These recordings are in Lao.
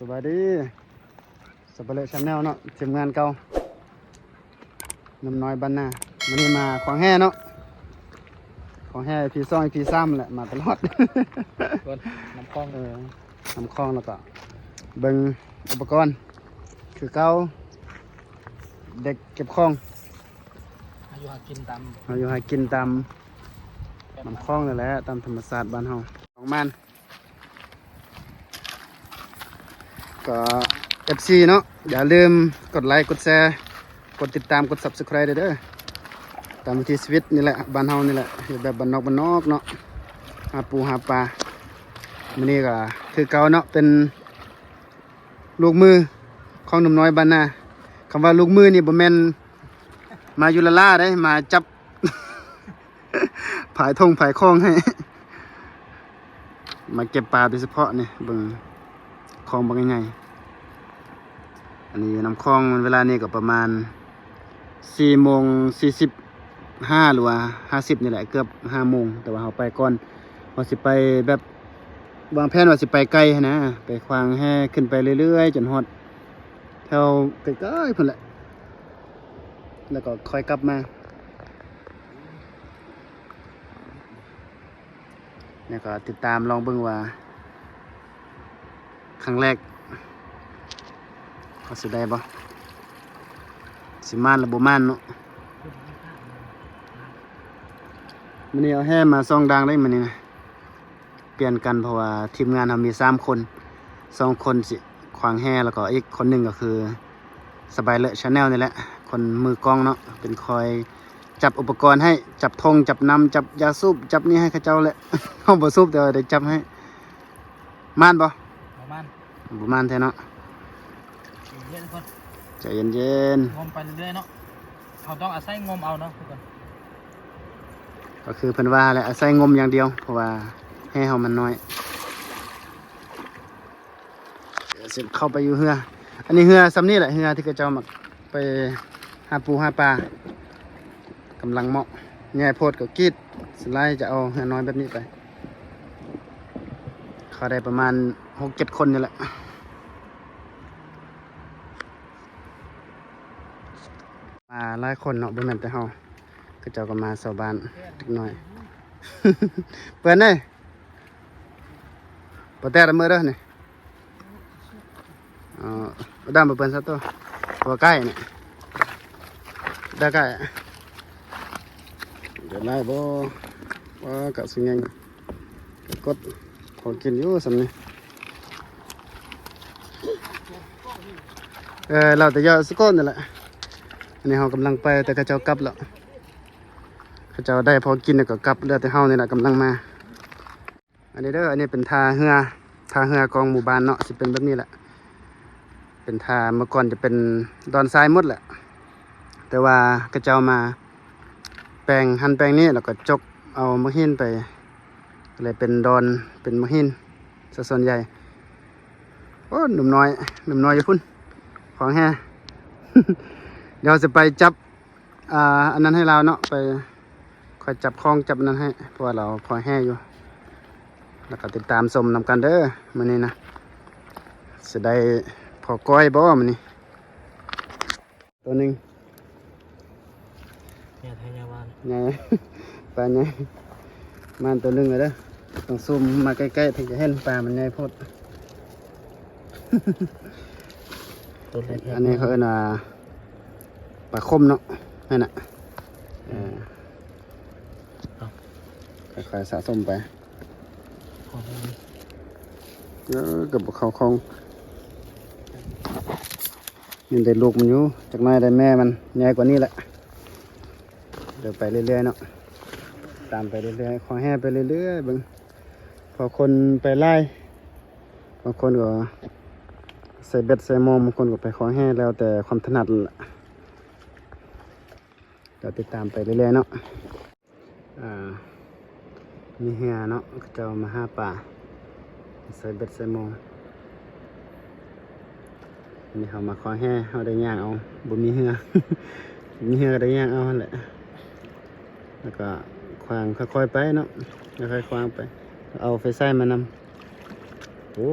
ສະບາຍດີ ສັບປະເລີແຊນແນວເນາະ ທີມງານເກົ່າ ໜຸ່ມນ້ອຍບ້ານນາ. ມື້ນີ້ມາຂວາງແຮ່ເນາະ ຂວາງແຮ່ ອີພີສອງ ອີພີສາມ ແຫຼະ ມາຕະຫຼອດ ເບິ່ງນ້ຳຂອງ ເອີ ນ້ຳຂອງ ແລ້ວກໍເບິ່ງອຸປະກອນຄືເກົ່າ ເດັກເກັບຂອງ ຫາຢູ່ຫາກິນຕາມ ຫາຢູ່ຫາກິນຕາມນ້ຳຂອງນັ້ນແຫຼະ ຕາມທຳມະຊາດບ້ານເຮົາ ຂອງມັນ. ກໍ ເອັຟຊີ ເນາະ ຢ່າລືມກົດໄລ ກົດແຊ ກົດຕິດຕາມ ກົດ Subscribe ເດີ ຕາມວິຖີຊີວິດນີ້ແຫຼະ ບ້ານເຮົານີ້ແຫຼະ ເຮັດແບບບ້ານນອກ ບ້ານນອກເນາະ ຫາປູຫາປາ. ມື້ນີ້ກໍຄືເກົ່າເນາະ ເປັນລູກມືຂອງໜຸ່ມນ້ອຍບ້ານນາ. ຄຳວ່າລູກມືນີ້ບໍ່ແມ່ນມາຢູ່ລ້າໆເດ້ ມາຈັບ ພາຍຖົງພາຍຂອງໃຫ້ ມາເກັບປາໂດຍສະເພາະນີ້ ເບິ່ງຂອງບັກໃຫຍ່. ອັນນີ້ນ້ຳຂອງ ເວລານີ້ກໍປະມານສີ່ໂມງສີ່ສິບຫ້າ ຫຼືວ່າຫ້າສິບນີ້ແຫຼະ ເກືອບຫ້າໂມງ ແຕ່ວ່າເຮົາໄປກ່ອນ ເຮົາຊິໄປແບບ ວາງແຜນວ່າຊິໄປໄກຫັ້ນນະ ໄປຂວາງແຮ່ຂຶ້ນໄປເລື້ອຍໆ ຈົນຮອດແຖວໄກໆພຸ້ນແຫຼະ ແລ້ວກໍຄ່ອຍກັບມາ. ແລ້ວກໍຕິດຕາມລອງເບິ່ງວ່າ ຄັ້ງແລກເຮົາຊິໄດ້ບໍ່ ຊິໝານຫຼືບໍ່ໝານເນາະ. ມື້ນີ້ເອົາແຮ່ມາສອງດ່າງເດ້ ມື້ນີ້ນະ ປ່ຽນກັນ ເພາະວ່າທີມງານເຮົາມີສາມຄົນ ສອງຄົນຊິຂວາງແຮ່ ແລ້ວກໍອີກຄົນໜຶ່ງກໍຄື ສະບາຍເລີແຊນແນວນີ້ແຫຼະ ຄົນມືກ້ອງເນາະ ເປັນຄອຍຈັບອຸປະກອນໃຫ້ ຈັບຖົງ ຈັບນ້ຳ ຈັບຢາສູບ ຈັບນີ້ໃຫ້ເຂົາເຈົ້າແຫຼະ ເຮົາບໍ່ສູບ ແຕ່ວ່າໄດ້ຈັບໃຫ້. ມ່ານບໍ່? ບໍ່ມ່ານ ບໍ່ມ່ານແທ້ເນາະ. ໃຈເຢັນໆ ງົມໄປເລື້ອຍໆເນາະ ເຮົາຕ້ອງອາໄສງົມເອົາເນາະທຸກຄົນ. ກໍຄືເພິ່ນວ່າແຫຼະ ອາໄສງົມຢ່າງດຽວ ເພາະວ່າແຮ່ເຮົາມັນນ້ອຍ. ດຽວຊິເຂົ້າໄປຢູ່ເຮືອ ອັນນີ້ເຮືອຊ່ຳນີ້ແຫຼະ ເຮືອທີ່ເຂົາເຈົ້າມັກໄປຫາປູຫາປາ ກຳລັງເໝາະ ໃຫຍ່ໂພດກໍກີດ ສ່ວນຫຼາຍຈະເອົາເຮືອນ້ອຍແບບນີ້ໄປ ເຂົ້າໄດ້ປະມານຫົກເຈັດຄົນນີ້ແຫຼະ. ມາຫຼາຍຄົນເນາະ ບໍ່ແມ່ນແຕ່ເຮົາ ເຂົາເຈົ້າກໍມາຊາວບ້ານເດັກນ້ອຍ. ເປີດເດ້ ບໍ່ແຕ່ລະມື້ເດີນີ້ ເອີ ດຳບໍ່ເປີດຊະໂຕ ບໍ່ໃກ້ນີ້ ໄດ້ໃກ້ ເດີນໄດ້ບໍ່ ວ່າກະຊິແງງ ກະກົດ ພໍກິນຢູ່ຊ່ຳນີ້ ເອີ ລາວແຕ່ຢາສະກອນນີ້ແຫຼະ. ອັນນີ້ເຮົາກຳລັງໄປ ແຕ່ເຂົາເຈົ້າກັບແລ້ວ ເຂົາເຈົ້າໄດ້ພໍກິນແລ້ວກໍກັບ ເຫຼືອແຕ່ເຮົານີ້ແຫຼະກຳລັງມາ. ອັນນີ້ເດີ ອັນນີ້ເປັນທ່າເຮືອ ທ່າເຮືອຂອງໝູ່ບ້ານເນາະ ຊິເປັນແບບນີ້ແຫຼະ ເປັນທ່າ ເມື່ອກ່ອນຈະເປັນດອນຊາຍໝົດແຫຼະ ແຕ່ວ່າເຂົາເຈົ້າມາແປງຫັ້ນແປງນີ້ ແລ້ວກໍຈົກເອົາໝາກຫີນໄປ ເລີຍເປັນດອນ ເປັນໝາກຫີນຊະສ່ວນໃຫຍ່. ໂອ້ ໜຸ່ມນ້ອຍ ໜຸ່ມນ້ອຍຢູ່ພຸ້ນ ຂວາງແຮ່ ດຽວຊິໄປຈັບ ອ່າ ອັນນັ້ນໃຫ້ລາວເນາະ ໄປ ຄອຍຈັບຂອງຈັບອັນນັ້ນໃຫ້ ເພາະວ່າລາວຄອຍແຮ່ຢູ່. ແລ້ວກໍຕິດຕາມຊົມນຳກັນເດີ ມື້ນີ້ນະ ຊິໄດ້ພໍກ້ອຍບໍ່ມື້ນີ້. ໂຕໜຶ່ງ ໃຫຍ່ແທ້ໃຫຍ່ວ່າ ໃຫຍ່ ປາໃຫຍ່ ມາໂຕໜຶ່ງເລີຍເດີ. ຕ້ອງຊູມມາໃກ້ໆ ເຖິງຈະເຫັນ ປາມັນໃຫຍ່ໂພດ. ໂຕເລັກ ອັນນີ້ເຂົາເອີ້ນວ່າປາຂົມເນາະ ນັ້ນນະ ເອີ ເອົາ ຄ່ອຍໆສະສົມໄປ ຂອງ ເອີ ກໍບໍ່ເຂົ້າຂອງ. ຍັງໄດ້ລູກມັນຢູ່ ຈັກໜ້ອຍໄດ້ແມ່ມັນໃຫຍ່ກວ່ານີ້ແຫຼະ. ດຽວໄປເລື້ອຍໆເນາະ ຕາມໄປເລື້ອຍໆ ຂໍແຮ່ໄປເລື້ອຍໆເບິ່ງ ເພາະຄົນໄປຫຼາຍ ບາງຄົນກໍໃສ່ເບັດໃສ່ມອງ ບາງຄົນກໍໄປຂໍແຮ່ ແລ້ວແຕ່ຄວາມຖະໜັດແຫຼະ. ດຽວຕິດຕາມໄປເລື້ອຍໆເນາະ. ອ່າ ມີເຮືອເນາະ ເຂົາເຈົ້າມາຫາປາ ໃສ່ເບັດໃສ່ມອງ. ອັນນີ້ເຮົາມາຂໍແຮ່ ເຮົາໄດ້ຍ່າງເອົາ ບໍ່ມີເຮືອ ມີເຮືອກໍໄດ້ຍ່າງເອົາຫັ້ນແຫຼະ. ແລ້ວກໍຂວາງ ຄ່ອຍໆໄປເນາະ ຄ່ອຍໆຂວາງໄປ ເອົາໄຟສາຍມານຳ. ໂອ້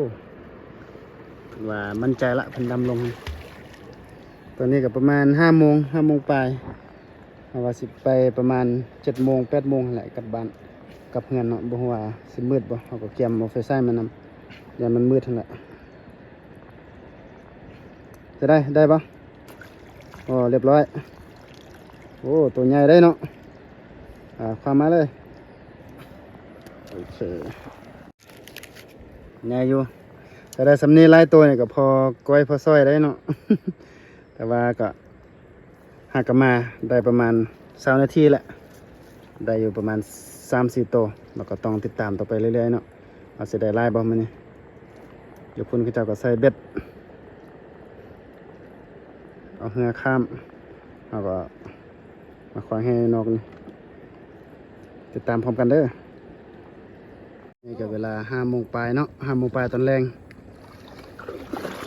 ເຂົ ວ່າໝັ້ນໃຈລະ ເພິ່ນດຳລົງ. ຕອນນີ້ກໍປະມານຫ້າໂມງ ຫ້າໂມງປາຍ. ເຮົາວ່າຊິໄປປະມານເຈັດໂມງ ແປດໂມງຫັ້ນແຫຼະ ກັບບ້ານ ກັບເຮືອນເນາະ. ບໍ່ຮູ້ວ່າຊິມືດບໍ່ ເຮົາກໍກຽມເອົາໄຟສາຍມານຳ ຢ້ານມັນມືດຫັ້ນແຫຼະ. ຈະໄດ້ ໄດ້ບໍ່? ອໍ ລຽບຮ້ອຍ. ໂອ້ ໂຕໃຫຍ່ເດ້ເນາະ. ອ່າ ຄວ້າມມາເລີຍ. ໂອເຄ ໃຫຍ່ຢູ່. ຈະໄດ້ສ່ຳນີ້ ຫຼາຍໂຕນີ້ກໍພໍກ້ອຍພໍຊ່ອຍໄດ້ເນາະ. ແຕ່ວ່າກໍ ຫາກະມາໄດ້ປະມານຊາວນາທີແຫຼະ ໄດ້ຢູ່ປະມານສາມສີ່ໂຕ. ແລ້ວກໍຕ້ອງຕິດຕາມຕໍ່ໄປເລື້ອຍໆເນາະ ວ່າຊິໄດ້ຫຼາຍບໍ່ມື້ນີ້. ຢູ່ພຸ້ນເຂົາເຈົ້າກໍໃສ່ເບັດ ເອົາເຮືອຂ້າມ ເຮົາກໍມາຂວາງແຫຢູ່ນອກນີ້. ຕິດຕາມພ້ອມກັນເດີ້. ນີ້ກໍເວລາຫ້າໂມງປາຍເນາະ ຫ້າໂມງປາຍຕອນແລງ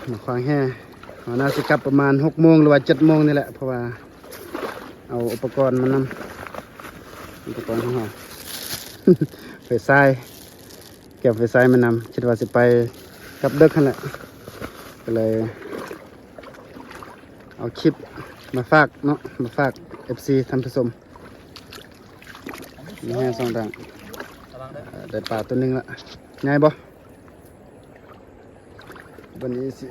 ມາຂວາງແຫ. ເຮົາໜ້າຊິກັບປະມານຫົກໂມງ ຫຼືວ່າເຈັດໂມງນີ້ແຫຼະ ເພາະວ່າເອົາອຸປະກອນມານຳ ອຸປະກອນຂອງເຮົາ ໄຟສາຍ ແກມໄຟສາຍມານຳ. ຄິດວ່າຊິໄປກັບເດິກຫັ້ນແຫຼະ ກໍເລີຍເອົາຄລິບມາຝາກເນາະ ມາຝາກເອັຟຊີທ່ານຜູ້ຊົມ. ມີແຮງສອງດັງ ໄດ້ປາຕົວໜຶ່ງລະ. ໃຫຍ່ບໍ່? ບາດນີ້ຊິ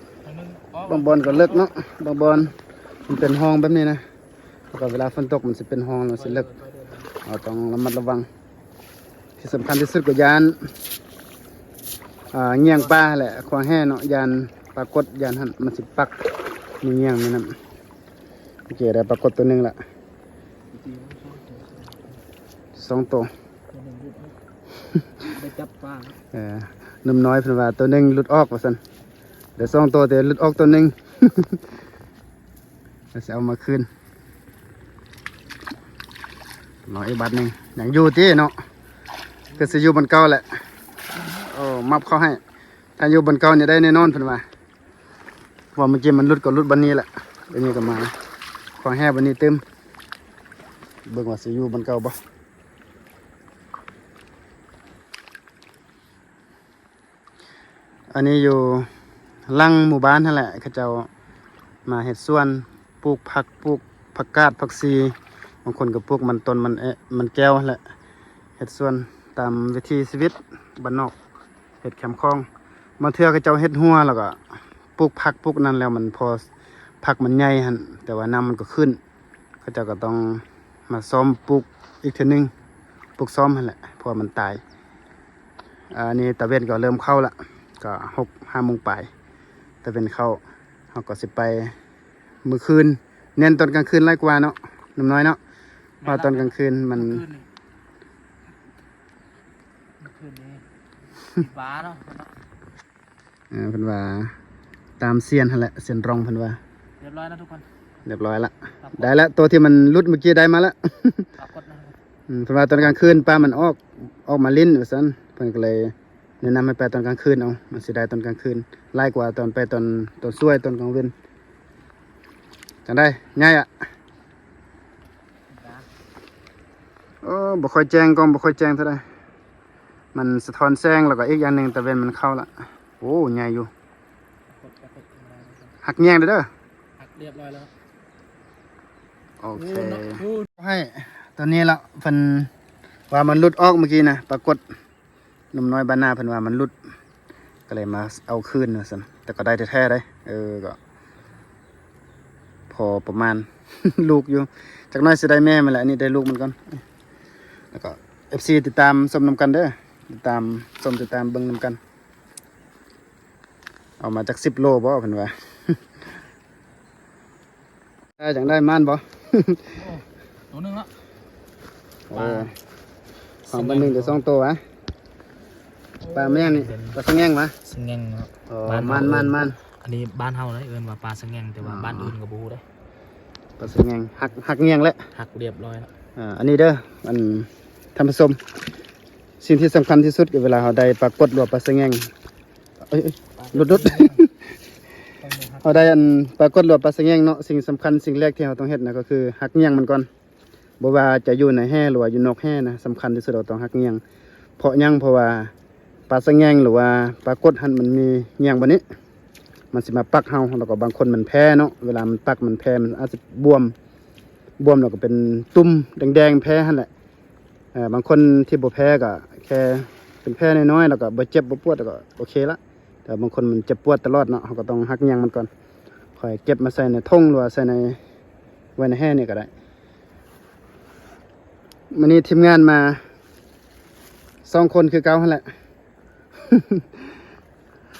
ບາງບ່ອນກໍເລິກເນາະ ບາງບ່ອນມັນເປັນຮ່ອງແບບນີ້ນະ ແລ້ວກໍເວລາຝົນຕົກມັນຊິເປັນຮ່ອງ ມັນຊິເລິກ ເຮົາຕ້ອງລະມັດລະວັງ. ທີ່ສຳຄັນທີ່ສຸດກໍຢ້ານ ອ່າ ງຽງປາແຫຼະ ຂວາງແຫເນາະ ຢ້ານປາກົດ ຢ້ານຫັ້ນມັນຊິປັກ ມີງຽງມີນັ້ນ. ໂອເຄ ໄດ້ປາກົດຕົວໜຶ່ງລະ ສອງໂຕ ໄດ້ຈັບປາ. ເອີ ໜຸ່ມນ້ອຍເພິ່ນວ່າ ໂຕໜຶ່ງຫຼຸດອອກວ່າຊັ້ນ ໄດ້ສອງໂຕ ແຕ່ຫຼຸດອອກໂຕໜຶ່ງ. ແລ້ວຊິເອົາມາຄືນ ລອອີກບາດໜຶ່ງ ຍັງຢູ່ຕິເນາະ ກໍຊິຢູ່ບ່ອນເກົ່າແຫຼະ. ໂອ້ ມັບເຂົ້າໃຫ້ ຖ້າຢູ່ບ່ອນເກົ່ານີ້ໄດ້ແນ່ນອນເພິ່ນວ່າ ເພາະວ່າເມື່ອກີ້ມັນຫຼຸດກໍຫຼຸດບ່ອນນີ້ແຫຼະ. ອັນນີ້ກໍມາຂວາງແຫບ່ອນນີ້ຕື່ມ ເບິ່ງວ່າຊິຢູ່ບ່ອນເກົ່າບໍ່. ອັນນີ້ຢູ່ຫຼັງໝູ່ບ້ານຫັ້ນແຫຼະ ເຂົາເຈົ້າມາເຮັດສວນ ປູກຜັກ ປູກຜັກກາດ ຜັກຊີ ບາງຄົນກໍປູກມັນຕົ້ນ ມັນແອະ ມັນແກ້ວຫັ້ນແຫຼະ. ເຮັດສວນຕາມວິຖີຊີວິດບ້ານນອກ ເຮັດແຄມຂອງ. ບາງເທື່ອເຂົາເຈົ້າເຮັດຮົ້ວ ແລ້ວກໍປູກຜັກ ປູກນັ້ນ ແລ້ວມັນພໍ ຜັກມັນໃຫຍ່ຫັ້ນ ແຕ່ວ່ານ້ຳມັນກໍຂຶ້ນ ເຂົາເຈົ້າກໍຕ້ອງມາຊ້ອມປູກອີກເທື່ອໜຶ່ງ ປູກຊ້ອມຫັ້ນແຫຼະ ເພາະວ່າມັນຕາຍ. ອັນນີ້ຕາເວັນກໍເລີ່ມເຂົ້າລະ ກໍຫົກ ຫ້າໂມງປາຍ ຕາເວັນເຂົ້າ. ເຮົາກໍຊິໄປມື້ຄືນ ເນັ້ນຕອນກາງຄືນຫຼາຍກວ່າເນາະ ໜຸ່ມນ້ອຍເນາະ ເພາະວ່າຕອນກາງຄືນມັນ ມື້ຄືນນີ້ ມື້ຄືນນີ້ມີປາເນາະ. ເອີ ເພິ່ນວ່າຕາມສຽນຫັ້ນແຫຼະ ສຽນຣອງເພິ່ນວ່າ. ຮຽບຮ້ອຍແລ້ວທຸກຄົນ ຮຽບຮ້ອຍລະ ໄດ້ລະ ໂຕທີ່ມັນຫຼຸດເມື່ອກີ້ໄດ້ມາລະ. ປາກົດນະ ອືມ ເພິ່ນວ່າຕອນກາງຄືນປາມັນອອກ ອອກມາຫຼິ້ນວ່າຊັ້ນ ເພິ່ນກໍເລີຍແນະນຳໃຫ້ໄປຕອນກາງຄືນເອົາ ມັນຊິໄດ້ຕອນກາງຄືນຫຼາຍກວ່າຕອນໄປຕອນ ຕອນສວຍ ຕອນກາງເວັນ. ຈັ່ງໃດ ໃຫຍ່ອະ? ໂອ້ ບໍ່ຄ່ອຍແຈ້ງ ກ້ອງບໍ່ຄ່ອຍແຈ້ງເທົ່າໃດ ມັນສະທ້ອນແສງ ແລ້ວກໍອີກຢ່າງໜຶ່ງຕາເວັນມັນເຂົ້າລະ. ໂອ້ ໃຫຍ່ຢູ່ ຫັກແຍງເດີ້ ຫັກຮຽບຮ້ອຍແລ້ວ. ໂອເຄ ໃຫ້ຕົວນີ້ລະ ເພິ່ນວ່າມັນຫຼຸດອອກເມື່ອກີ້ນະ ປາກົດ ໜຸ່ມນ້ອຍບ້ານນາເພິ່ນວ່າມັນຫຼຸດ ກໍເລີຍມາເອົາຄືນວ່າຊັ້ນ ແຕ່ກໍໄດ້ແທ້ໆເດ້. ເອີ ກໍພໍປະມານລູກຢູ່ ຈັກໜ້ອຍຊິໄດ້ແມ່ມັນແຫຼະ. ອັນນີ້ໄດ້ລູກມັນກ່ອນ ແລ້ວກໍເອັຟຊີຕິດຕາມຊົມນຳກັນເດີ້ ຕິດຕາມຊົມ ຕິດຕາມເບິ່ງນຳກັນ. ເອົາມາຈັກສິບໂລບໍ່ເພິ່ນວ່າ. ໄດ້ຈັ່ງໄດ້ ໝານບໍ່? ໂອ້ ໂຕໜຶ່ງລະ. ໂອ້ ປາ ສອງ ປາໜຶ່ງ ໄດ້ສອງໂຕຫວາ? ປາແມ່ນນີ້ ປາສະແງງຫວາ? ສະແງງເນາະ. ໂອ້ ປາ ໝານ ໝານ ໝານ. ອັນນີ້ບ້ານເຮົາເດ້ ເອີ້ນວ່າປາສະແງງ ແຕ່ວ່າ ອໍ ບ້ານອື່ນກໍບໍ່ຮູ້ເດ້. ປາສະແງງ ຫັກ ຫັກງຽງແຫຼະ ຫັກຮຽບຮ້ອຍລະ. ອ່າ ອັນນີ້ເດີ້ ອັນ ທ່ານຜູ້ຊົມ ສິ່ງທີ່ສຳຄັນທີ່ສຸດ ກໍເວລາເຮົາໄດ້ປາກົດ ຫຼືວ່າປາສະແງງ ເອີຍ ຫຼຸດ ຫຼຸດ ເຮົາໄດ້ອັນປາກົດ ຫຼືວ່າປາສະແງງເນາະ ສິ່ງສຳຄັນ ສິ່ງແລກທີ່ເຮົາຕ້ອງເຮັດນະ ກໍຄືຫັກງຽງມັນກ່ອນ. ບໍ່ວ່າຈະຢູ່ໃນແຫ ຫຼືວ່າຢູ່ນອກແຫນະ ສຳຄັນທີ່ສຸດເຮົາຕ້ອງຫັກງຽງ. ເພາະຫຍັງ? ເພາະວ່າປາສະແງງ ຫຼືວ່າປາກົດຫັ້ນ ມັນມີງຽງແບບນີ້ ມັນຊິມາປັກເຮົາ ແລ້ວກໍບາງຄົນມັນແພ້ເນາະ ເວລາມັນປັກມັນແພ້ ມັນອາດຈະບວມ ບວມແລ້ວກໍເປັນຕຸ່ມແດງໆແພ້ຫັ້ນແຫຼະ. ເອີ ບາງຄົນທີ່ບໍ່ແພ້ກໍແຄ່ເປັນແພ້ນ້ອຍໆ ແລ້ວກໍບໍ່ເຈັບບໍ່ປວດ ແລ້ວກໍໂອເຄລະ. ແຕ່ບາງຄົນມັນເຈັບປວດຕະຫຼອດເນາະ ເຮົາກໍຕ້ອງຫັກແຍງມັນກ່ອນ ຄ່ອຍເກັບມາໃສ່ໃນຖົງ ຫຼືວ່າໃສ່ໃນ ໄວ້ໃນແຮ່ນີ້ກໍໄດ້. ມື້ນີ້ທີມງານມາສອງຄົນຄືເກົ່າຫັ້ນແຫຼະ.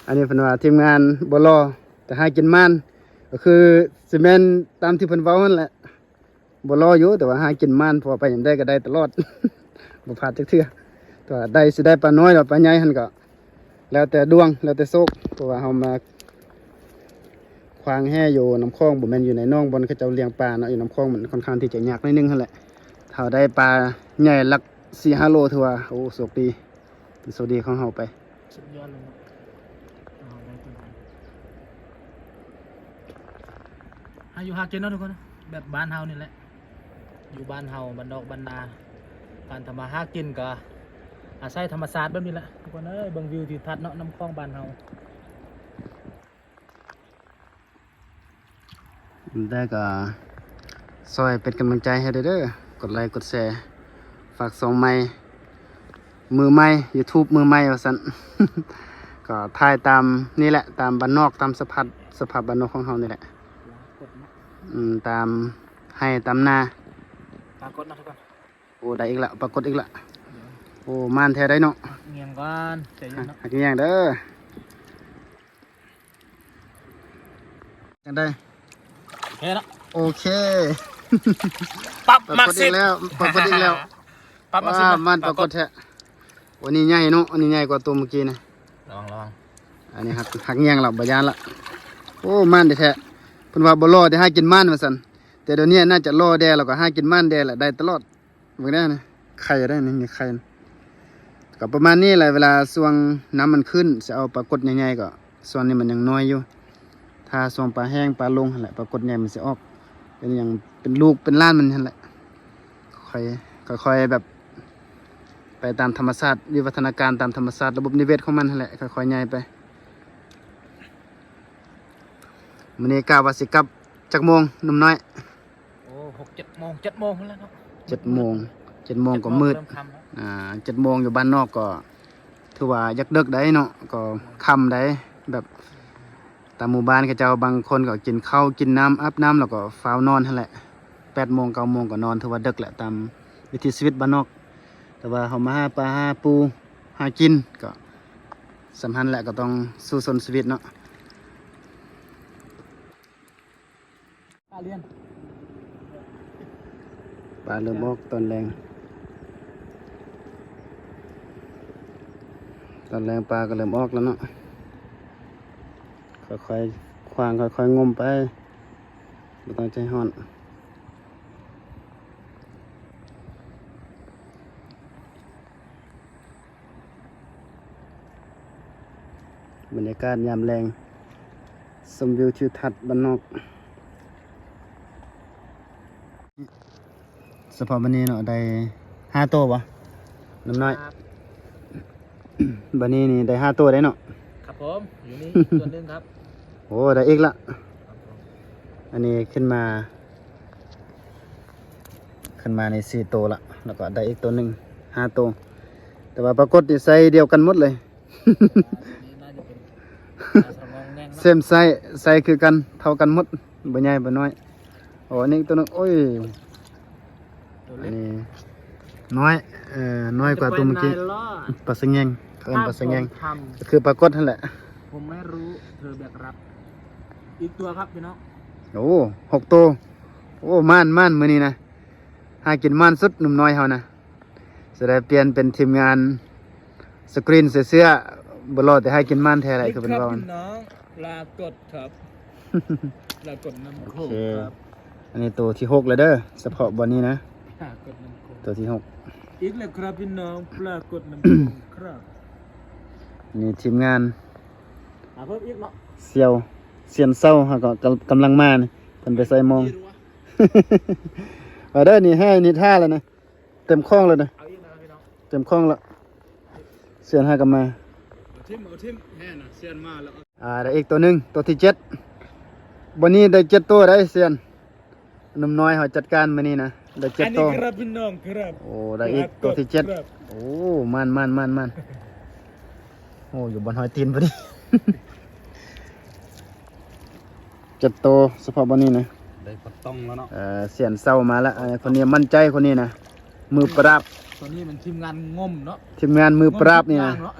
ອັນນີ້ເພິ່ນວ່າທີມງານບໍ່ຫຼໍ່ ແຕ່ຫາກິນໝານ ກໍຄືຊິແມ່ນຕາມທີ່ເພິ່ນເວົ້າຫັ້ນແຫຼະ. ບໍ່ຫຼໍ່ຢູ່ ແຕ່ວ່າຫາກິນໝານ ເພາະວ່າໄປຍາມໃດກໍໄດ້ຕະຫຼອດ ບໍ່ພາດຈັກເທື່ອ. ແຕ່ວ່າໄດ້ ຊິໄດ້ປານ້ອຍ ຫຼືປາໃຫຍ່ຫັ້ນກໍແລ້ວແຕ່ດວງ ແລ້ວແຕ່ໂຊກ ເພາະວ່າເຮົາມາຂວາງແຮ່ຢູ່ນ້ຳຂອງ ບໍ່ແມ່ນຢູ່ໃນໜອງບ່ອນເຂົາເຈົ້າລ້ຽງປາເນາະ. ຢູ່ນ້ຳຂອງມັນຄ່ອນຂ້າງທີ່ຈະຍາກໜ້ອຍໜຶ່ງຫັ້ນແຫຼະ. ຖ້າເຮົາໄດ້ປາໃຫຍ່ຫຼັກສີ່ຫ້າໂລ ຖືວ່າ ໂອ້ ໂຊກດີ ເປັນໂຊກດີຂອງເຮົາໄປ. ສຸດຍອດເລີຍເນາະ ເອົາໄດ້ຕົວນີ້ ຫາຢູ່ຫາກິນເນາະທຸກຄົນ ແບບບ້ານເຮົານີ້ແຫຼະ ຢູ່ບ້ານເຮົາ ບ້ານນອກບ້ານນາ ການທຳມາຫາກິນກໍອາໄສທຳມະຊາດແບບນີ້ແຫຼະທຸກຄົນເອີຍ. ເບິ່ງວິວທິວທັດເນາະ ນ້ຳຂອງບ້ານເຮົາ. ແລ້ວກໍຊ່ອຍເປັນກຳລັງໃຈໃຫ້ເດີ ກົດໄລກົດແຊ ຝາກຊ່ອງໃໝ່ ມືໃໝ່ YouTube ມືໃໝ່ວ່າຊັ້ນ ກໍຖ່າຍຕາມນີ້ແຫຼະ ຕາມບ້ານນອກ ຕາມສະພາບ ສະພາບບ້ານນອກຂອງເຮົານີ້ແຫຼະ ອືມ ຕາມໄຮ່ຕາມນາ. ປາກົດເນາະທຸກຄົນ ໂອ້ ໄດ້ອີກລະ ປາກົດອີກລະ ໂອ້ ໝານແທ້ໄດ໋ເນາະ. ຫາກແຍງກ່ອນ ໃຈເຢັນເນາະ ຫາກແຍງເດີ. ຈັ່ງໃດ ໂອເຄເນາະ ໂອເຄ ປັບ ປາກົດອີກແລ້ວ ປາກົດອີກແລ້ວ ປັບ ປາກົດ ປາກົດແທ້. ໂອ້ ອັນນີ້ໃຫຍ່ເນາະ ອັນນີ້ໃຫຍ່ກວ່າຕົວເມື່ອກີ້ນະ. ລະວັງ ລະວັງ ອັນນີ້ຫາກ ຫາກແຍງລະ ບໍ່ຢ້ານລະ. ໂອ້ ໝານແທ້ໆ ເພິ່ນວ່າບໍ່ຫຼໍ່ແຕ່ຫາກິນໝານວ່າຊັ້ນ ແຕ່ດຽວນີ້ໜ້າຈະຫຼໍ່ແດ່ ແລ້ວກໍຫາກິນໝານແດ່ລະ ໄດ້ຕະຫຼອດ. ເບິ່ງໄດ້ນະ ໄຂ່ໄດ້ນີ້ ມີໄຂ່. ກໍປະມານນີ້ແຫຼະ ເວລາຊ່ວງນ້ຳມັນຂຶ້ນ ຊິເອົາປາກົດໃຫຍ່ໆ ກໍຊ່ວງນີ້ມັນຍັງນ້ອຍຢູ່. ຖ້າຊ່ວງປາແຫ້ງປາລົງຫັ້ນແຫຼະ ປາກົດໃຫຍ່ມັນຊິອອກ ເປັນຫຍັງ ເປັນລູກເປັນຫຼານມັນຫັ້ນແຫຼະ. ຄ່ອຍ ຄ່ອຍໆ ແບບ ໄປຕາມທຳມະຊາດ ວິວັດທະນາການຕາມທຳມະຊາດ ລະບົບນິເວດຂອງມັນຫັ້ນແຫຼະ ຄ່ອຍໆ ໃຫຍ່ໄປ. ມື້ນີ້ກະວ່າຊິກັບຈັກໂມງ ໜຸ່ມນ້ອຍ? ໂອ້ ຫົກເຈັດໂມງ ເຈັດໂມງພຸ້ນແຫຼະເນາະ ເຈັດໂມງ ເຈັດໂມງກໍມືດ ເຈັດໂມງເລີ່ມຄ່ຳແລ້ວ. ອ່າ ເຈັດໂມງຢູ່ບ້ານນອກກໍຖືວ່າຢາກເດິກໄດ໋ເນາະ ກໍຄ່ຳໄດ໋ ແບບຕາມໝູ່ບ້ານເຂົາເຈົ້າບາງຄົນກໍກິນເຂົ້າກິນນ້ຳ ອາບນ້ຳ ແລ້ວກໍຟ້າວນອນຫັ້ນແຫຼະ ແປດໂມງ ເກົ້າໂມງກໍນອນ ຖືວ່າເດິກແຫຼະ ຕາມວິຖີຊີວິດບ້ານນອກ. ແຕ່ວ່າເຮົາມາຫາປາຫາປູຫາກິນ ກໍສ່ຳຫັ້ນແຫຼະ ກໍຕ້ອງສູ້ຊົນຊີວິດເນາະ. ປາເລື່ອນ ປາເລີ່ມອອກຕອນແລງ ຕອນແລງປາກໍເລີ່ມອອກແລ້ວເນາະ. ຄ່ອຍໆ ຂວາງ ຄ່ອຍໆ ງົມໄປ ບໍ່ຕ້ອງໃຈຮ້ອນ. ບັນຍາກາດຍາມແລງ ຊົມວິວທິວທັດບ້ານນອກ. ສະເພາະມື້ນີ້ເນາະ ໄດ້ຫ້າໂຕບໍ່ ໜຸ່ມນ້ອຍ? ບາດນີ້ນີ້ໄດ້ຫ້າໂຕໄດ້ເນາະ. ຄັບຜົມ ຢູ່ນີ້ສ່ວນໜຶ່ງຄັບ. ໂອ້ ໄດ້ອີກລະ. ອັນນີ້ຂຶ້ນມາ ຂຶ້ນມານີ້ສີ່ໂຕລະ ແລ້ວກໍໄດ້ອີກໂຕໜຶ່ງ ຫ້າໂຕ. ແຕ່ວ່າປາກົດນີ້ໄຊດຽວກັນໝົດເລີຍ. ເຊມໄຊ ໄຊຄືກັນ ເທົ່າກັນໝົດ ບໍ່ໃຫຍ່ບໍ່ນ້ອຍ. ໂອ້ ອັນນີ້ໂຕໜຶ່ງ ໂອ້ຍ ໂຕເລັກ ອັນນີ້ນ້ອຍ ເອີ ນ້ອຍກວ່າໂຕເມື່ອກີ້. ປາສະແງງ ເອີ້ນປາສະແງງ ກໍຄືປາກົດຫັ້ນແຫຼະ. ຜົມໄມ່ຮູ້ເທີແບກຮັບ ອີກຕົວຄັບພີ່ນ້ອງ. ໂອ້ ຫົກໂຕ. ໂອ້ ໝານ ໝານ ມື້ນີ້ນະ ຫາກິນໝານສຸດ ໜຸ່ມນ້ອຍເຮົານະ. ຈະໄດ້ປ່ຽນເປັນທີມງານສະກຣີນໃສ່ເສື້ອ ບໍ່ຫຼໍ່ແຕ່ຫາກິນໝານແທ້ແຫຼະ ຄືເພິ່ນເວົ້າ. ປາກົດຄັບ ປາກົດນ້ຳໂຂງຄັບ. ອັນນີ້ໂຕທີຫົກແລ້ວເດີ ສະເພາະບ່ອນນີ້ນະ ປາກົດນ້ຳໂຂງ ໂຕທີຫົກອີກແລ້ວຄັບພີ່ນ້ອງ. ປາກົດນ້ຳໂຂງຄັບ. ນີ້ທີມງານ ຫາເພີ່ມອີກເນາະ ສ່ຽວ ສ່ຽນເຊົາ ເຮົາກໍກຳລັງມານີ້ ເພິ່ນໄປໃສ່ມອງ. ມາເດີ ນີ້ແຮ່ນີ້ທ່າແລ້ວນະ ເຕັມຂ້ອງແລ້ວນະ ເອົາອີກແລ້ວພີ່ນ້ອງ ເຕັມຂ້ອງແລ້ວ. ສ່ຽນຫາກັນມາ ເອົາຖິ້ມ ເອົາຖິ້ມ ແຮ່ນະ ສ່ຽນມາແລ້ວ. ອ່າ ໄດ້ອີກໂຕໜຶ່ງ ໂຕທີເຈັດ. ບັດນີ້ໄດ້ເຈັດໂຕໄດ໋ຊຽນ. ໜຸ່ມນ້ອຍເຮົາຈັດການມື້ນີ້ນະ ໄດ້ເຈັດໂຕ. ອັນນີ້ຄັບພີ່ນ້ອງຄັບ. ໂອ້ ໄດ້ອີກໂຕທີເຈັດ. ໂອ້ ມານໆໆໆ. ໂອ້ ຢູ່ບ່ອນຮອຍຕີນພໍດີ. ເຈັດໂຕສະເພາະບ່ອນນີ້ນະ. ໄດ້ປາຕ້ອງແລ້ວເນາະ. ເອີ ຊຽນເຊົາມາລະ. ເອີ ຄົນນີ້ໝັ້ນໃຈ ຄົນນີ້ນະ ມືປາບ. ຕົວນີ້ມັນທີມງານງົມເນາະ. ທີມງານມືປາບນີ້ນະ.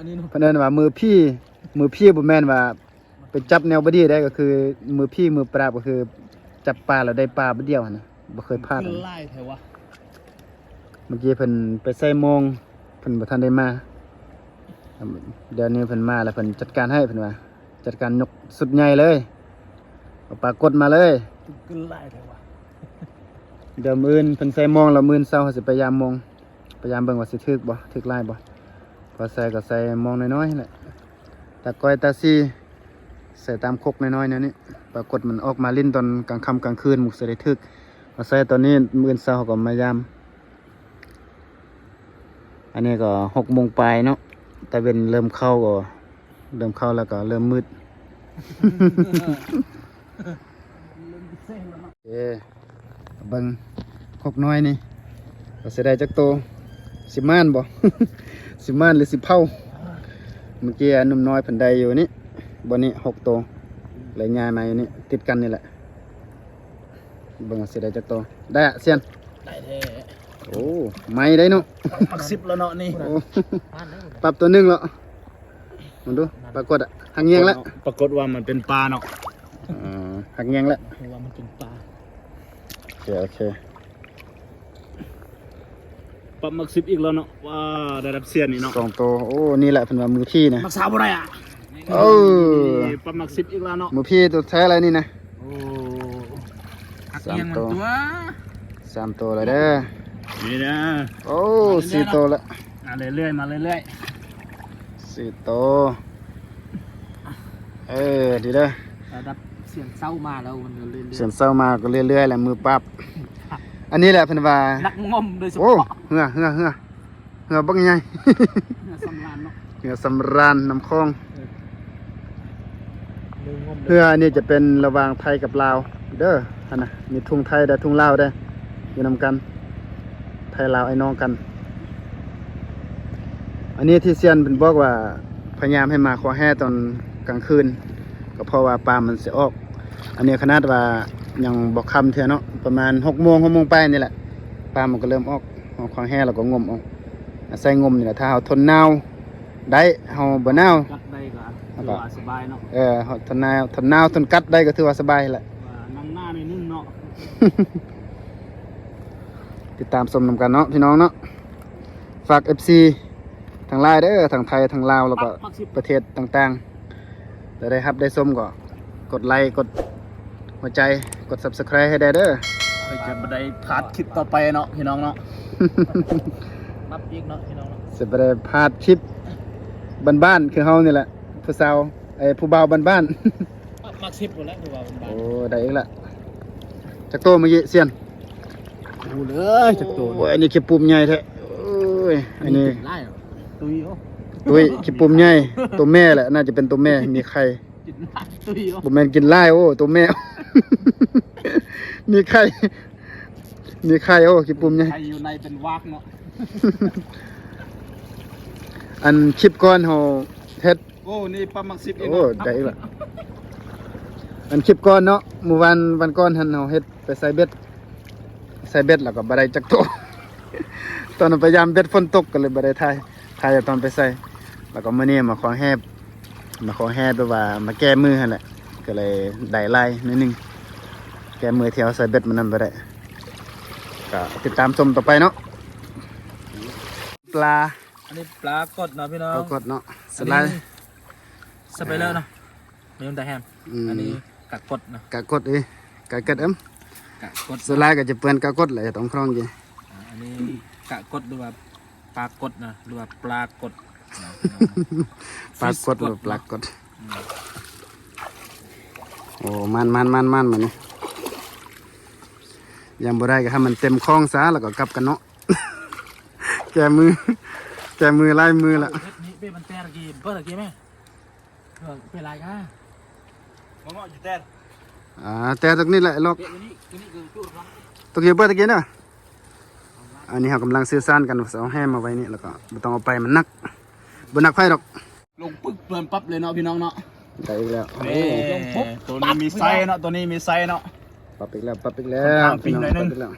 ເພິ່ນເອີ້ນວ່າມືພີ. ມືພີບໍ່ແມ່ນວ່າໄປຈັບແນວບໍ່ດີໄດ໋. ກໍຄືມືພີມືປາບ ກໍຄືຈັບປາແລ້ວໄດ້ປາບາດດຽວຫັ້ນນະ. ບໍ່ເຄີຍພາດ. ຄືຫຼາຍແທ້ວະ. ເມື່ອກີ້ເພິ່ນໄປໃສ່ມອງ ເພິ່ນບໍ່ທັນໄດ້ມາ. ດຽວນີ້ເພິ່ນມາແລ້ວ ເພິ່ນຈັດການໃຫ້ ເພິ່ນວ່າ ຈັດການຍົກຊຸດໃຫຍ່ເລີຍ ເອົາປາກົດມາເລີຍ. ຄືຫຼາຍແທ້ວະ. ດຽວມື້ອື່ນເພິ່ນໃສ່ມອງແລ້ວ ມື້ອື່ນເຊົ້າເຮົາຊິໄປຍາມມອງ ໄປຍາມເບິ່ງວ່າຊິຖືກບໍ່ ຖືກຫຼາຍບໍ່. ພໍໃສ່ກໍໃສ່ມອງນ້ອຍໆແຫຼະ ຕາກ້ອຍຕາຊີ ໃສ່ຕາມຄົກນ້ອຍໆແນວນີ້. ປາກົດມັນອອກມາຫຼິ້ນຕອນກາງຄ່ຳກາງຄືນ ມັນຊິໄດ້ຖືກ. ມາໃສ່ຕອນນີ້ ມື້ອື່ນເຊົ້າເຮົາກໍມາຍາມ. ອັນນີ້ກໍຫົກໂມງປາຍເນາະ ຕາເວັນເລີ່ມເຂົ້າ ກໍເລີ່ມເຂົ້າແລ້ວກໍເລີ່ມມືດ. ເອີ ເບິ່ງຄົກນ້ອຍນີ້ວ່າຊິໄດ້ຈັກໂຕ ຊິໝານບໍ່ ຊິໝານຫຼືຊິເຜົາ. ເມື່ອກີ້ໜຸ່ມນ້ອຍເພິ່ນໄດ້ຢູ່ນີ້ ບ່ອນນີ້ຫົກໂຕ ແລ້ວຍ້າຍມາຢູ່ນີ້ ຕິດກັນນີ້ແຫຼະ. ເບິ່ງວ່າຊິໄດ້ຈັກໂຕ. ໄດ້ອະຊຽນ. ໄດ້ແທ້. ໂອ້ ໃໝ່ໄດ້ເນາະ. ປັບໝາກສິບແລ້ວເນາະນີ້. ໂອ້ ປັບຕົວໜຶ່ງແລ້ວ. ມາດູ ປາກົດອະ ຫັກແຍງແລ້ວ. ປາກົດວ່າມັນເປັນປາເນາະ. ເອີ ຫັກແຍງແລ້ວ ວ່າມັນເປັນປາ. ໂອເຄ ໂອເຄ. ປັບໝາກສິບອີກແລ້ວເນາະ. ວ້າ ໄດ້ຮັບຊຽນນີ້ເນາະ ສອງໂຕ. ໂອ້ ນີ້ແຫຼະເພິ່ນວ່າມືພີນະ ຮັກສາບໍ່ໄດ້ອະ. ເອີ ປັບໝາກສິບອີກແລ້ວເນາະ. ມືພີໂຕແທ້ແລ້ວນີ້ນະ. ໂອ້ ສາມໂຕ ສາມໂຕແລ້ວເດີ. ນີ້ນະ. ໂອ້ ສີ່ໂຕແລ້ວ. ມາເລື້ອຍໆ ມາເລື້ອຍໆ ສີ່ໂຕ. ເອີ ດີເດີ. ລະດັບຊຽນເຊົາມາແລ້ວມັນເລື້ອຍໆ ຊຽນເຊົາມາກໍເລື້ອຍໆແຫຼະ ມືປາບ. ອັນນີ້ແຫຼະເພິ່ນວ່າ ນັກງົມໂດຍສະເພາະ. ໂອ້ ເຮືອ ເຮືອ ເຮືອ ເຮືອບັກໃຫຍ່ ເຮືອສຳລານເນາະ ເຮືອສຳລານນຳຂອງ. ເອີ ເຮືອອັນນີ້ຈະເປັນລະຫວ່າງໄທກັບລາວເດີ ຫັ້ນນະ. ມີທຸງໄທແດ່ ທຸງລາວແດ່ ຢູ່ນຳກັນ ໄທລາວອ້າຍນ້ອງກັນ. ອັນນີ້ທີ່ຊຽນເພິ່ນບອກວ່າ ພະຍາຍາມໃຫ້ມາຂໍແຮ່ຕອນກາງຄືນ ກໍເພາະວ່າປາມັນຊິອອກ. ອັນນີ້ຂະໜາດວ່າຍັງບໍ່ຄ່ຳເທື່ອເນາະ ປະມານຫົກໂມງ ຫົກໂມງປາຍນີ້ແຫຼະ ປາມັນກໍເລີ່ມອອກ. ເຮົາຂໍແຮ່ແລ້ວກໍງົມເອົາ ອາໄສງົມນີ້ແຫຼະ. ຖ້າເຮົາທົນໜາວໄດ້ ເຮົາບໍ່ໜາວ ກັດໄດ້ກໍຖືວ່າສະບາຍເນາະ. ເອີ ເຮົາທົນໜາວ ທົນໜາວ ທົນກັດໄດ້ກໍຖືວ່າສະບາຍແຫຼະ. ວ່ານັ່ງໜ້າໜ້ອຍໜຶ່ງເນາະ. ຕິດຕາມຊົມນຳກັນເນາະ ພີ່ນ້ອງເນາະ. ຝາກເອັຟຊີທັງຫຼາຍເດີ ທັງໄທ ທັງລາວ ແລ້ວກໍປະເທດຕ່າງໆ ຈະໄດ້ຮັບໄດ້ຊົມ ກໍກົດໄລ ກົດຫົວໃຈ ກົດ Subscribe ໃຫ້ແດ່ເດີ ເພື່ອຈະບໍ່ໄດ້ພາດຄລິບຕໍ່ໄປເນາະ ພີ່ນ້ອງເນາະ. ປັບອີກເນາະ ພີ່ນ້ອງເນາະ. ຈະບໍ່ໄດ້ພາດຄລິບບ້ານໆ ຄືເຮົານີ້ແຫຼະ ຜູ້ສາວ ເອີ ຜູ້ບ່າວບ້ານໆ. ປັບໝາກສິບພຸ້ນແຫຼະ ຜູ້ບ່າວບ້ານໆ. ໂອ້ ໄດ້ອີກລະ. ຈັກໂຕມື້ກີ້ຊຽນ? ບໍ່ຮູ້ເລີຍຈັກໂຕ. ໂອ້ຍ ອັນນີ້ຂີ້ປຸ້ມໃຫຍ່ແທ້. ໂອ້ຍ ອັນນີ້ ອັນນີ້ ຕຸ້ຍ ຕຸ້ຍ ຂີ້ປຸ້ມໃຫຍ່. ໂຕແມ່ແຫຼະ ໜ້າຈະເປັນໂຕແມ່ ມີໄຂ່. ກິນຫຼາຍ ຕຸ້ຍ ບໍ່ແມ່ນກິນຫຼາຍ ໂອ້ ໂຕແມ່ ມີໄຂ່ ມີໄຂ່. ໂອ້ ຂີ້ປຸ້ມໃຫຍ່ ໄຂ່ຢູ່ໃນເປັນວາກເນາະ. ອັນຄລິບກ່ອນເຮົາເຮັດ ໂອ້ ນີ້ປາໝາກສິບເອງ. ໂອ້ ໄດ້ອີກລະ. ອັນຄລິບກ່ອນເນາະ ມື້ວານ ວັນກ່ອນຫັ້ນເຮົາເຮັດໄປໃສ່ເບັດ ໃສ່ເບັດແລ້ວກໍບໍ່ໄດ້ຈັກໂຕ. ຕອນນັ້ນພະຍາຍາມເບັດຝົນຕົກກໍເລີຍບໍ່ໄດ້ຖ່າຍ ຖ່າຍແຕ່ຕອນໄປໃສ່. ແລ້ວກໍມື້ນີ້ມາຂໍແຮ່ ມາຂໍແຮ່ແບບວ່າມາແກ້ມືຫັ້ນແຫຼະ ກໍເລີຍໄດ້ຫຼາຍໜ້ອຍໜຶ່ງ ແກ້ມືທີ່ເຮົາໃສ່ເບັດມື້ນັ້ນບໍ່ໄດ້. ກໍຕິດຕາມຊົມຕໍ່ໄປເນາະ. ປາ ອັນນີ້ປາກົດເນາະ ພີ່ນ້ອງ ປາກົດເນາະ. ສະໄລ ສະໄບເລີເນາະ ມາຍົງຕາແຮມ. ອືມ ອັນນີ້ກະກົດເນາະ ກະກົດເອີຍ ກະເກີດເອີມ ກະກົດ. ສ່ວນຫຼາຍກໍຈະເປື້ອນກະກົດແຫຼະ ຕ້ອງຄອງຢູ່. ອ່າ ອັນນີ້ກະກົດ ຫຼືວ່າປາກົດເນາະ ຫຼືວ່າປາກົດເນາະ ປາກົດ ຫຼືປາກົດ. ອືມ ໂອ້ ມັນໆໆໆ ບາດນີ້ ຍັງບໍ່ໄດ້ກໍໃຫ້ມັນເຕັມຄອງຊະ ແລ້ວກໍກັບກັນເນາະ. ແກ້ມື ແກ້ມືຫຼາຍມື້ລະ. ເຮັດນີ້ເປັນແຕ່ກີ້ ເປີດກີ້ແມ່ ເອີ ເປັນຫຼາຍກະ ເໝາະຢູ່ແຕ່ ອ່າ ແຕ່ຕົກນີ້ແຫຼະລອກ ຕົກຢູ່ເບີດຕະກີ້ນະ. ອັນນີ້ເຮົາກຳລັງສື່ສານກັນວ່າຊິເອົາແຮມມາໄວ້ນີ້ ແລ້ວກໍບໍ່ຕ້ອງເອົາໄປ ມັນໜັກ ບໍ່ໜັກໃຜດອກ. ລົງປຶບ ເລີ່ມປັບເລີຍເນາະພີ່ນ້ອງເນາະ. ໄດ້ອີກແລ້ວ. ເອີ ໂຕນີ້ມີໄຊເນາະ ໂຕນີ້ມີໄຊເນາະ. ປັບອີກແລ້ວ ປັບອີກແລ້ວ ຂ້ອນຂ້າງປິງໜ້ອຍໜຶ່ງ.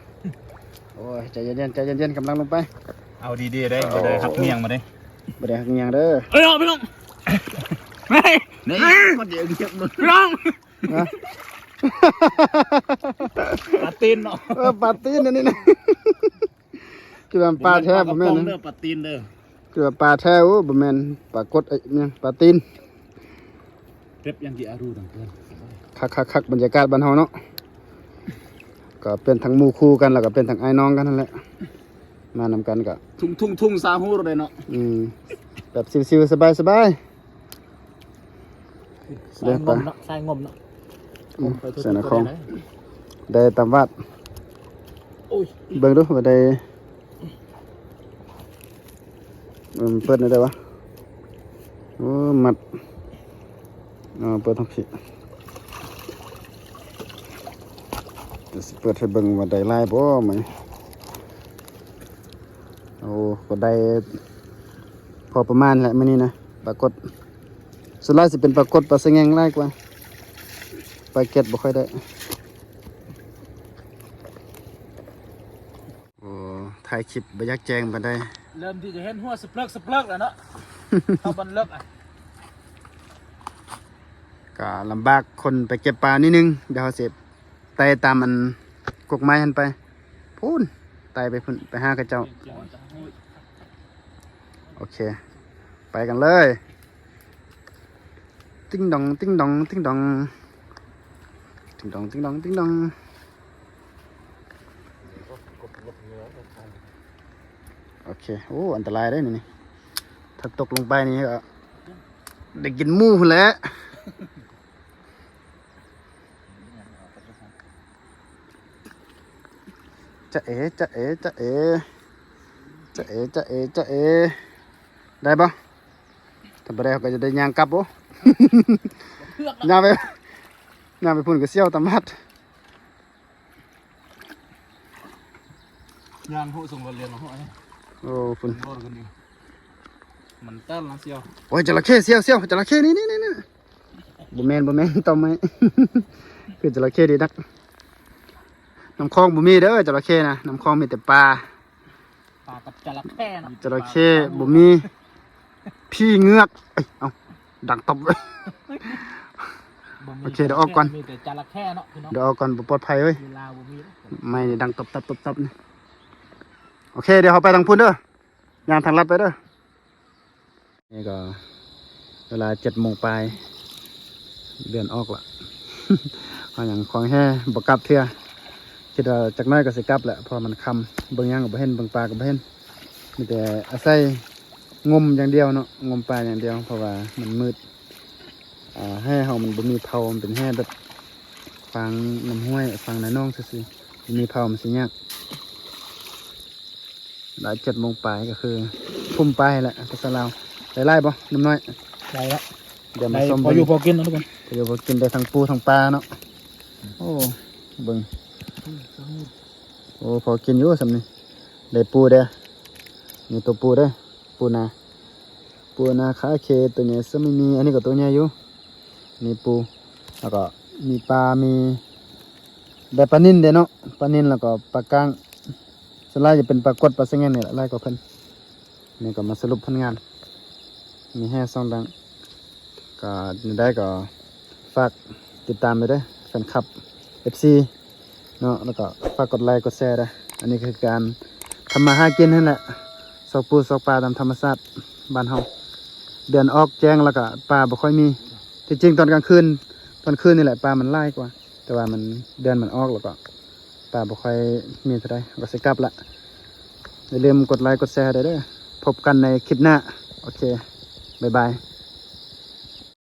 ໂອ້ຍ ໃຈເຢັນໆ ໃຈເຢັນໆ ກຳລັງລົງໄປ. ເອົາດີໆເດີ້ ບໍ່ໄດ້ຫັກງຽງມາເດີ້ ບໍ່ໄດ້ຫັກງຽງເດີ້. ເອີຍ ພີ່ນ້ອງ ນີ້ ນີ້ ມັນເດ ພີ່ນ້ອງ ຮະ ປາຕີນເນາະ. ເອີ ປາຕີນອັນນີ້ນະ. ຄືວ່າປາແທ້ບໍ່ແມ່ນນະ ປາຕີນເດີ້. ຄືວ່າປາແທ້ ໂອ້ ບໍ່ແມ່ນປາກົດ ເອີຍ ຫຍັງ ປາຕີນ. ເກັບຢ່າງທີ່ອາຣູຕ່າງເກີນ. ຄັກໆໆ ບັນຍາກາດບ້ານເຮົາເນາະ ກໍເປັນທັງໝູ່ຄູ່ກັນ ແລ້ວກໍເປັນທັງອ້າຍນ້ອງກັນຫັ້ນແຫຼະ ມານຳກັນກໍ ທຸ່ງໆໆ ຊາຮູ້ໄດ້ເນາະ. ອືມ ແບບຊິວໆ ສະບາຍໆ. ສາຍງົມເນາະ ສາຍງົມເນາະ. ອືມ ໃສ່ໃນຂອງ ໄດ້ຕາມວາດ. ໂອ້ຍ ເບິ່ງດູວ່າໄດ້ ເອີ ເປີດແນວໃດວະ. ໂອ້ ມັດ ເອົາເປີດທາງພີ້ ດຽວຊິເປີດໃຫ້ເບິ່ງວ່າໄດ້ຫຼາຍບໍ່ມື້ນີ້. ໂອ້ ກໍໄດ້ພໍປະມານແຫຼະມື້ນີ້ນະ ປາກົດ. ສ່ວນຫຼາຍຊິເປັນປາກົດ ປາສະແງງຫຼາຍກວ່າ ປາເກັດບໍ່ຄ່ອຍໄດ້. ໂອ້ ຖ່າຍຄລິບບໍ່ຢາກແຈ້ງປານໃດ ເລີ່ມທີ່ຈະເຫັນຫົວສະເຫຼີກສະເຫຼີກແລ້ວເນາະ. ເຂົ້າບັນເລິກອະ ກະລຳບາກຄົນໄປເກັບປານິດໜຶ່ງ. ດຽວເຮົາຊິໄຕ່ຕາມອັນກົກໄມ້ຫັ້ນໄປ ພຸ້ນ ໄຕ່ໄປພຸ້ນ ໄປຫາເຂົາເຈົ້າ. ໂອເຄ ໄປກັນເລີຍ. ຕິງດອງ ຕິງດອງ ຕິງດອງ ຕິງດອງ ຕິງດອງ ຕິງດອງ. ໂອເຄ ໂອ້ ອັນຕະລາຍເດ້ນີ້ ຖ້າຕົກລົງໄປນີ້ກໍໄດ້ກິນໝູພຸ້ນແຫຼະ. ຈະເອ ຈະເອ ຈະເອ ຈະເອ ຈະເອ ຈະເອ ໄດ້ບໍ່? ຖ້າບໍ່ໄດ້ ເຮົາກໍຈະໄດ້ຍ່າງກັບ. ໂອ້ ຍ່າງໄປ ຍ່າງໄປພຸ້ນກໍສ່ຽວຕາມາດ. ຍ່າງໂຫ ສົ່ງລົດລຽນມາໂຫ. ໂອ້ ພຸ້ນ ມັນຕັນລະສ່ຽວ. ໂອ້ຍ ຈະລະເຂ ສ່ຽວ ສ່ຽວ ຈະລະເຂ ນີ້ ນີ້ ນີ້. ບໍ່ແມ່ນ ບໍ່ແມ່ນ ຕອໄມ້ ຄືຈະລະເຂດີນັກ. ນ້ຳຂອງບໍ່ມີເດີ ຈະລະເຂນະ ນ້ຳຂອງມີແຕ່ປາ ປາກັບຈະລະເຂເນາະ. ຈະລະເຂບໍ່ມີ ຜີເງືອກ ເອີຍ ເອົ້າ ດັງຕົບ. ໂອເຄ ດຽວອອກກ່ອນ ມີແຕ່ຈະລະເຂເນາະ ພີ່ນ້ອງ ດຽວອອກກ່ອນ ບໍ່ປອດໄພເວີຍ ເວລາບໍ່ມີ ໄມ້ນີ້ດັງຕົບຕັບ ຕົບຕັບນີ້. ໂອເຄ ດຽວເຮົາໄປທາງພຸ້ນເດີ ຍ່າງທາງລັດໄປເດີ. ນີ້ກໍເວລາເຈັດໂມງປາຍ ເດືອນອອກລະ ເຮົາຍັງຄອງແຮ່ບໍ່ກັບເທື່ອ. ຄິດວ່າຈັກໜ້ອຍກໍຊິກັບແຫຼະ ເພາະມັນຄ່ຳ ເບິ່ງຫຍັງກໍບໍ່ເຫັນ ເບິ່ງປາກໍບໍ່ເຫັນ ມີແຕ່ອາໄສງົມຢ່າງດຽວເນາະ ງົມປາຢ່າງດຽວ ເພາະວ່າມັນມືດ. ອ່າ ແຮ່ເຮົາມັນບໍ່ມີເພົາ ມັນເປັນແຮ່ແບບຟາງນ້ຳຫ້ວຍ ຟາງໃນໜອງຊື່ໆ ບໍ່ມີເພົາມັນຊິຍາກ. ໄດ້ເຈັດໂມງປາຍ ກໍຄືທຸ່ມປາຍແຫຼະ ພາສາລາວ. ໄດ້ຫຼາຍບໍ່ ໜຸ່ມນ້ອຍ? ໄດ້ລະ ດຽວມາຊົມ ໄດ້ພໍຢູ່ພໍກິນເນາະທຸກຄົນ ພໍຢູ່ພໍກິນ ໄດ້ທັງປູທັງປາເນາະ. ໂອ້ ເບິ່ງ ໂອ້ ພໍກິນຢູ່ສ່ຳນີ້ ໄດ້ປູເດ້ ມີຕົວປູເດ້ ປູນາ ປູນາຄາເຄ ຕົວໃຫຍ່ຊະມີ ອັນນີ້ກໍຕົວໃຫຍ່ຢູ່. ມີປູ ແລ້ວກໍມີປາ ມີ ໄດ້ປານິນເດ້ເນາະ ປານິນ ແລ້ວກໍປາກ້າງ ສ່ວນຫຼາຍຈະເປັນປາກົດ ປາສະແງງນີ້ແຫຼະ ຫຼາຍກວ່າເພິ່ນ. ນີ້ກໍມາສະຫຼຸບຜົນງານ ມີແຮ່ສອງດັງ ກໍແນວໃດກໍຝາກຕິດຕາມໄປເດີ ແຟນຄລັບ ເອັຟຊີ ເນາະ ແລ້ວກໍຝາກກົດໄລກົດແຊເດີ. ອັນນີ້ຄືການທຳມາຫາກິນຫັ້ນແຫຼະ ຊອກປູຊອກປາຕາມທຳມະຊາດບ້ານເຮົາ. ເດືອນອອກແຈ້ງແລ້ວກໍປາບໍ່ຄ່ອຍມີ ທີ່ຈິງຕອນກາງຄືນ ຕອນຄືນນີ້ແຫຼະປາມັນຫຼາຍກວ່າ ແຕ່ວ່າມັນ ເດືອນມັນອອກແລ້ວກໍປາບໍ່ຄ່ອຍມີເທົ່າໃດ ກໍຊິກັບລະ. ຢ່າລືມກົດໄລກົດແຊໃຫ້ເດີ ພົບກັນໃນຄລິບໜ້າ. ໂອເຄ ບາຍບາຍ.